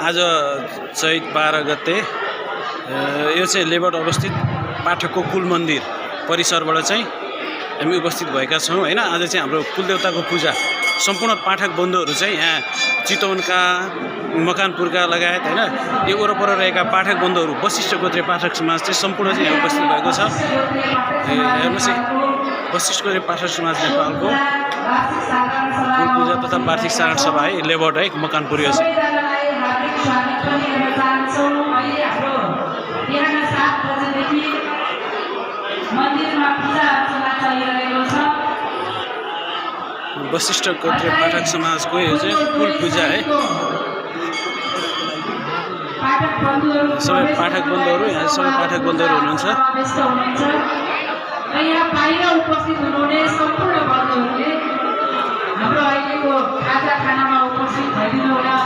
आज चैत 12 गते यो चाहिँ लेबाट अवस्थित पाठकको कुल मन्दिर परिसरबाट चाहिँ हामी उपस्थित भएका छौँ हैन। आज चाहिँ हाम्रो कुलदेवताको पूजा सम्पूर्ण पाठक बन्धुहरू चाहिँ यहाँ चितवनका मकानपुरका लगायत हैन यो वरपर रहेका पाठक बन्धुहरू वशिष्ठ गोत्रीय पाठक समाज चाहिँ सम्पूर्ण चाहिँ यहाँ उपस्थित भएको छ। हेर्नुहोस् वशिष्ठ गोत्रीय पाठक समाज नेपालको कुल पूजा तथा वार्षिक साधारण सभा है लेबाट है मकानपुर यो चाहिँ वशिष्ठ गोत्रीय पाठक समाजको यो चाहिँ कुल पूजा है। सबै पाठक बन्धुहरू यहाँ सबै पाठक बन्धुहरू हुनुहुन्छ। यहाँ बाहिर उपस्थित हुनुहुने सम्पूर्ण बन्धुहरूले हाम्रो अहिलेको खाजा खानामा उपस्थित भइदिनु होला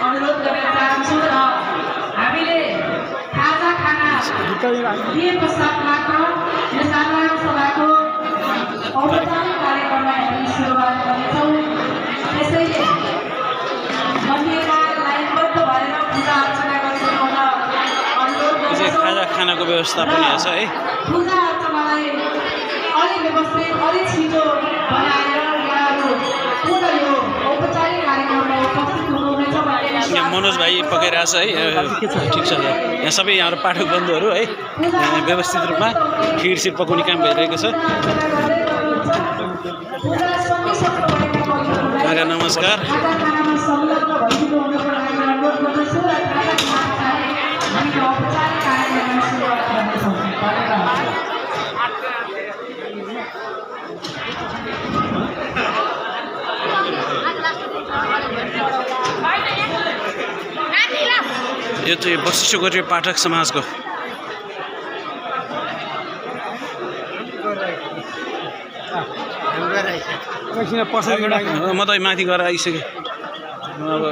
अनुरोध गर्न चाहन्छु र हामीले खाजा खाना दिए पश्चात मात्र यो साधारण सभाको औपचारिक कार्यक्रमलाई हामी सुरुवात गर्नेछौँ। त्यसैले मन्दिरमा लाइनबद्ध भएर पूजा अर्चना गरिदिनु होला अनुरोध गर्दछु। खाजा खानाको व्यवस्था पनि छ है। पूजा अर्चनालाई अलि व्यवस्थित अलि छिटो बनाएर यहाँहरू पुनः यो औपचारिक कार्यक्रममा उपस्थित हुनुहुनेछ भन्ने यहाँ मनोज भाइ पकाइरहेछ है। ठिक छ यहाँ सबै यहाँ पाठक बन्धुहरू है व्यवस्थित रूपमा खिर सिर पकाउने काम भइरहेको छ। नमस्कार। यो चाहिँ वशिष्ठ गोत्रीय पाठक समाजको म त माथि गएर आइसकेँ। अब